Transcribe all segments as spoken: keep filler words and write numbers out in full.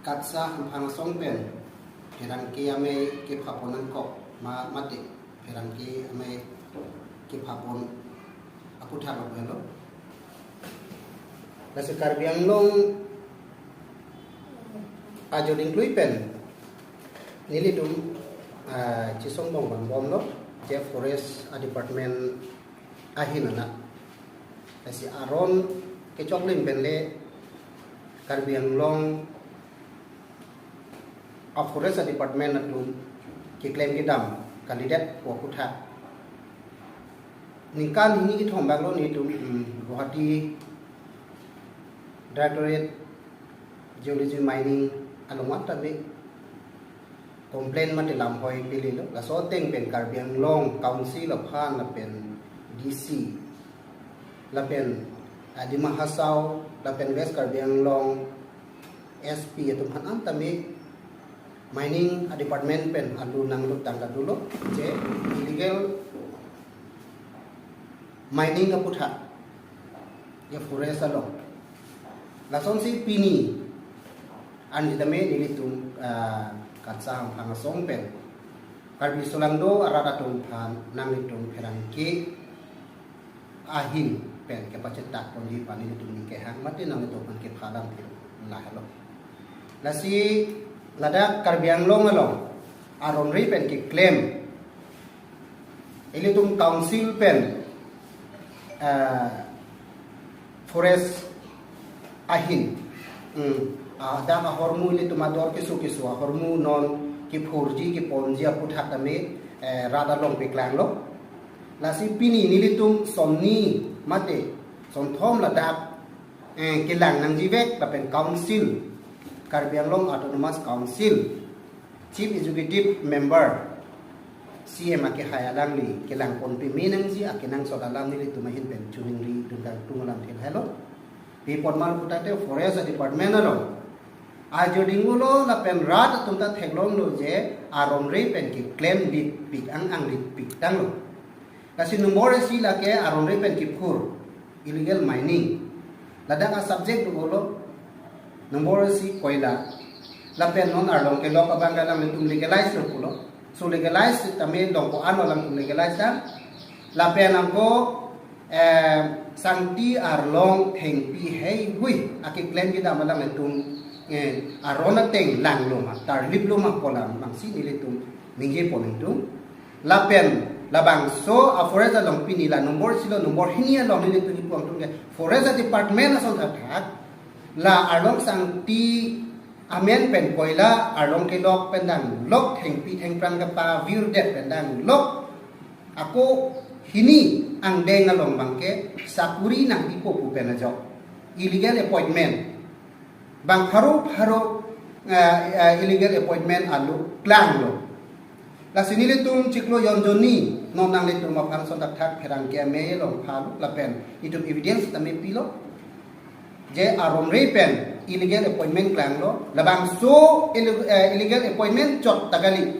Katsa hamphang asong pen pherangke amei kephapon angkok ma mate pherangke amei kephapon aputhak lo. Lasi Karbi Anglong ajo dingklui pen nelitum, ah, chisongbong vangbomlo je forest a department ahin anat. Lasi aron kechoklim pen le Karbi Anglong a forest a department atum keklem kedam kalidet pu aputhak ningkan hini kethom banglo nelitum, hmm, Guwahati Directorate Geology Mining along anta me complain mate lamhoi pele lo. Laso ateng pen Karbi Anglong Council aphan lapen D C lapen, ah, Dima Hasao lapen West Karbi Anglong S P atum aphan anta me mining a department pen alu nanglut tangka dolo je illegal mining aputhak je forest along. Lasonsi pini an jitame nelitum, ah, Katsa hamphang asong pen Karbi solangdo arat atum aphan nanglitum pherangke ahin pen kepachetak ponji aphan nelitum ning kehang mate nanglitum aphan kephalam lahelo. Lasi ladak Karbi Anglong along aron ri pen keklem ilitum council pen, eh, forest ahin. Hmm. Ah, dak ahormu ilitum ador keso keso ahormu non kephurji keponji aputhak tame, eh, rat along paklanglo. Lasi pini nelitum sonni mate sonthom ladak, eh, kelang nangjivek lapen council, Karbi Anglong Autonomous Council Chief Executive Member, C M akehai alangli kelang ponpe me nangji akenangsot alam nelitum ahin pen choningri dun kangtung alam thil helo. Pi apot ma putate forest department along ajo dingkluilo lapen rat atum ta theklonglo je aron ri pen keklem lipik ang ang lipik tanglo. Lasi nombor isi lake aron ri pen kephur, illegal mining. Ladak a subject dolo, nombor isi koila. Lapen non arlong kelok abang alanglitum legalize lo pulo. So legalize tame long ko-an alanglitum legalize ta. Lapen angko, eh, sangti arlong thengpi heihui akeklem kedam alanglitum, eh, aron ateng langlo ma, tarliplo ma pu alam bangsi nelitum ningje pon ingtung. Lapen labangso a forest along pini la nombor isi lo nombor hini along nelitum ipu angtung ke forest department ason thakthak la arlong sangti amen pen koila arlong kelok pen danglok thengpi thengphrang kepavirdet pen danglok ako hini angdeng along abangke sakuri nangpipo pu pen ajok illegal appointment. Bang pharo pharo, eh, eh, illegal appointment alu klanglo. Lasi nelitum chiklo jon jonni non nanglitum aphan ason thakthak pherangke amei along phalo lapen itum evidence tame pilo. Je aron ri pen illegal appointment klanglo. Labangso ille-, eh, illegal appointment chot ta kali.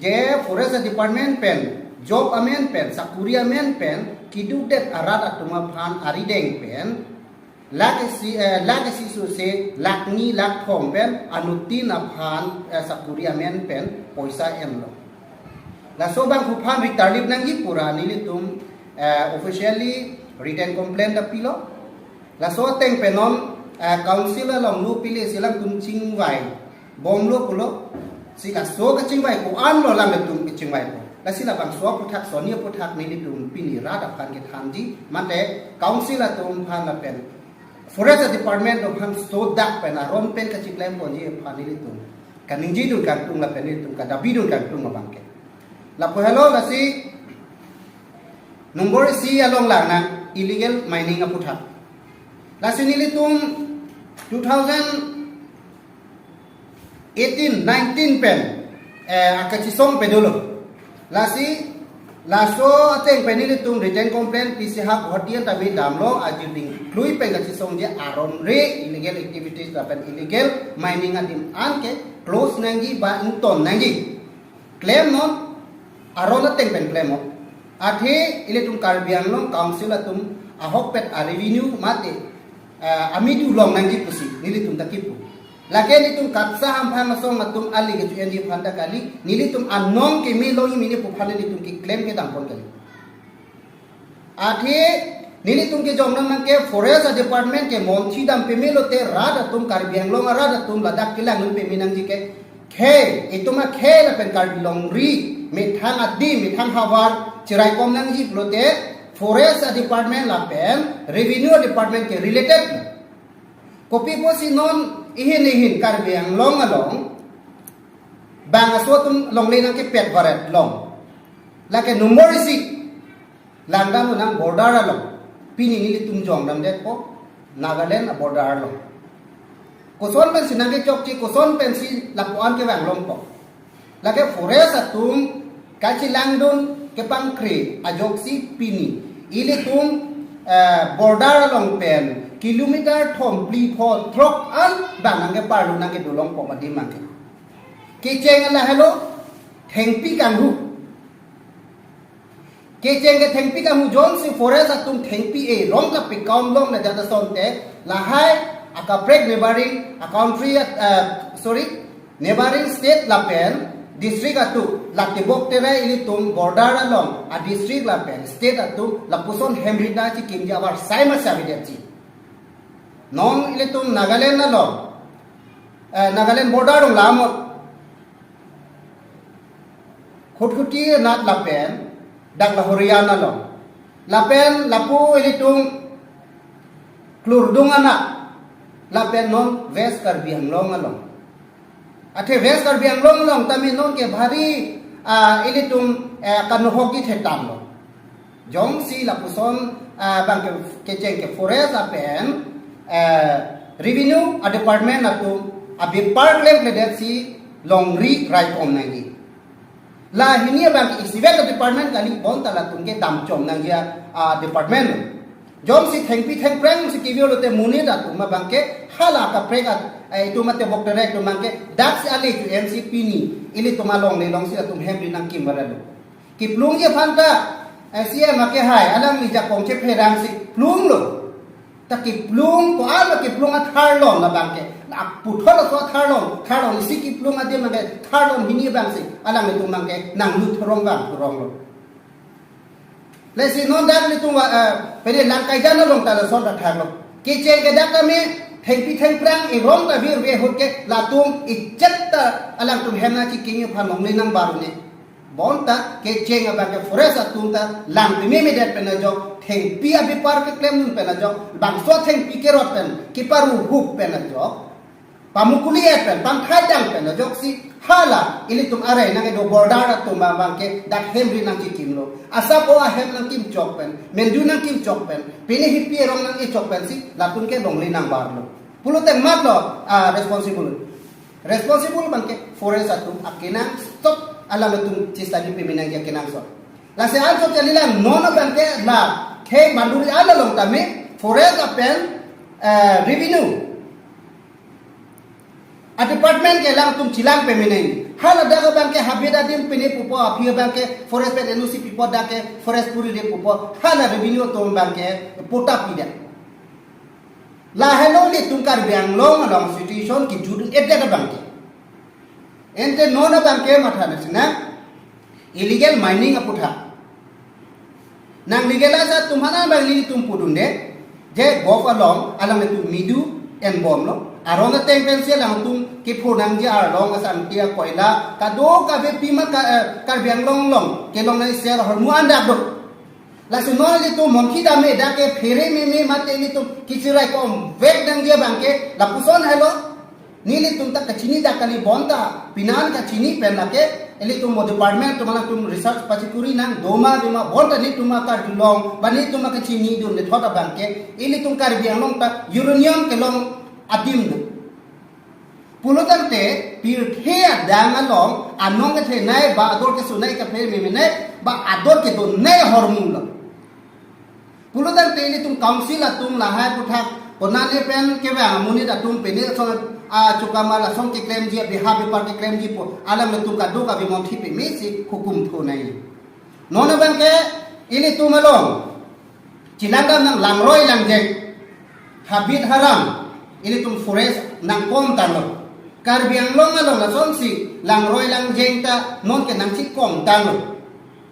Je forest department pen, job amen pen, sakuri amen pen, kedukdet arat atum aphan arideng pen, lakh isi, eh, lakh isi suse, lakh ni, lakh thom pen, anuttin aphan, eh, sakuri amen pen, poisa enlo. Laso abang aphan ri tarlip nangji pu ra nelitum, eh, officially written complaint ta pilo. Laso ateng pen non, eh, council along nu pili si alangtum chingvai bomlo pulo. Si laso kachingvai ko-an lo alanglitum kachingvai ko. Lasi labangso aputhak sonni aputhak nelitum pini rat aphan kethanji mate council atum aphan lapen forest department atum aphan sodak pen aron pen kachiklem ponji aphan nelitum kaningje dun kangtung lapen nelitum kadabi dun kangtung abangke. Lapu helo lasi nombor isi along lang nang illegal mining aputhak. Lasi nelitum two thousand eighteen nineteen pen, eh, akachisong pe dolo. Lasi laso ateng pen nelitum written complaint P C hak Guwahati anta bi damlo ajo dingklui pen kachisongji aron ri illegal activities lapen illegal mining adim anke close nangji ba ington nangji. Klem non, aron ateng pen klem non. Athe ilitum Karbi Anglong Council atum ahokpet a revenue mate, eh, amidu long nangji pusi nelitum ta kipu. Lake nelitum KATSA hamphang asong atum ali kecho-enji aphan ta kali, nelitum anong keme longji mene pu aphan nelitum keklem kedam pon kali. Athe nelitum kejong nang ke forest department ke monthi dam peme lote rat atum, Karbi Anglong arat atum ladak kelang dun peme nangji ke khei, itum akhei lapen Karbi longri methang adim methang havar cheraikom nangji pulote forest department lapen revenue department ke related. Kopi pusi non ihin ihin Karbi Anglong along bang aso atum longle nangkepet varet long. Lake number isi langdam nang border along. Pini nelitum jongdamdetpo Nagaland a border along. Koson pensi nangkechokche, koson pensi lapuan kevang longpo. Lake forest atum kachelangdun kepangkre ajoksi pini ilitum, eh, border along pen kilometer thom phli pho throk an bang nangkeparlu nangkedo longpo adim abangke. Kecheng lahelo, thengpi kanghu. Kecheng ke thengpi kanghu, jongsi forest atum thengpi e rong kapekaum longle jat asonte lahai akaprek neighboring a country, eh, sorry, neighboring state lapen district atum latebok terai ilitum border along a district lapen state atum lapuson hemrit nangchikimji abar sai masi avedetji. Non ilitum Nagaland along, eh, Nagaland border along lamot Khutkhutinath lapen dak Lahorian along. Lapen lapu ilitum Klurdung anak. Lapen non West Karbi Anglong along. Athe West Karbi Anglong along tame non ke bhari, ah, ilitum, eh, kanohok di thetan lo. Jongsi lapuson, ah, bang ke kecheng ke forest lapen, eh, revenue a department atum abepar klemkledetsi longri raikom nangji. La hini abang ke isivet a department kali, bonta latum ke damchom nangji a, ah, department. Jongsi thengpi thengphrang si kevir lote monit atum abang ke hala kaprek at, eh, itum atebok terai atum abang ke daksi ale chu M C P ni ilitum alongle longsi atum hemri nangkim baralo. Kiplungji aphan ta, eh, C M akehai, alangli jakong chepherangsi plunglo. Ta kiplung ko-an lo, kiplung atharlon labang ke. Aputhot aso atharlon, tharlon isi kiplung adim abang ke, tharlon hini abangsi alanglitum abang ke nanglut thorong bang thorong lo. Lasi non dak nelitum, eh, pede lang kaijan along ta lason ta tharlo. Kecheng ke dak tame thengpi thengphrang irong ta virve ahut ke latum ichet ta alangtum hem nangchikimji aphan longle nangbar un-e. Bonta kecheng abang ke forest atum ta lang pememedet pen ajok, thengpi abepar keklem dun pen ajok, bangso thengpi kerot pen keparuhup pen ajok, pamukuli et pen, pangthai dang pen ajoksi hala ilitum arai nangkedo border atum abang ke dak hemri nangchikimlo. Asap o ahem nangkimchok pen, mendu nangkimchok pen, pini hipi erong nangkechok pensi latum ke longle nangbarlo. Pulote matlo, ah, responsible. Responsible abang ke forest atum akenangsot alanglitum chistadi peme nangji akenangsot. Lasi anso chalilang non abang ke la khei banduri along tame forest lapen, eh, revenue a department ke alangtum chelang peme nangji. Hala dak abang ke habit adim pine pupo, aphi abang ke forest pen N O C pipo, dak ke forest puri re pupo, hala revenue atum abang ke pota pidet. Lahelo ilitum Karbi Anglong along situation kejut un-edet abang ke. Ante non abang ke matha nasi nang illegal mining aputhak. Nang legalize atum aphan abang ilitum pudunde, je govt along alanglitum midu enbomlo. Arong ateng pensi alangtum kepho nangji arlong asangti akoila kadokave pima ka, eh, Karbi Anglong along kelong nangji sel ahormu an dak do. Lasi non ilitum monthi dam-e dak ke phere meme mate ilitum kecheraikom vek nangji abang ke lapuson helo. Nelitum ta kachini dak kali, bonta pini an kachini pen lake ilitum mo department atum alangtum research pachikuri nang, doma doma bonta nelitum akarjulong ba nelitum akachini dun le thot abang ke ilitum Karbi Anglong ta uranium kelong adim do. Pulotangte pirthe adang along anong kethenei ba ador kesunei kaphere memenei ba ador kedonei ahormu lo. Pulotangte ilitum council atum lahai aputhak konane pen kevang amonit atum pine lason, ah, chukamar lason keklemji, abeha bepar keklemji pu alanglitum kadokave monthi pemesi hukum thunei. Non abang ke ilitum along chelang dam nang langroi langjek, habit haram, ilitum forest nangkom tanglo. Karbi Anglong along lasonsi langroi langjeng ta non ke nangchikom tanglo.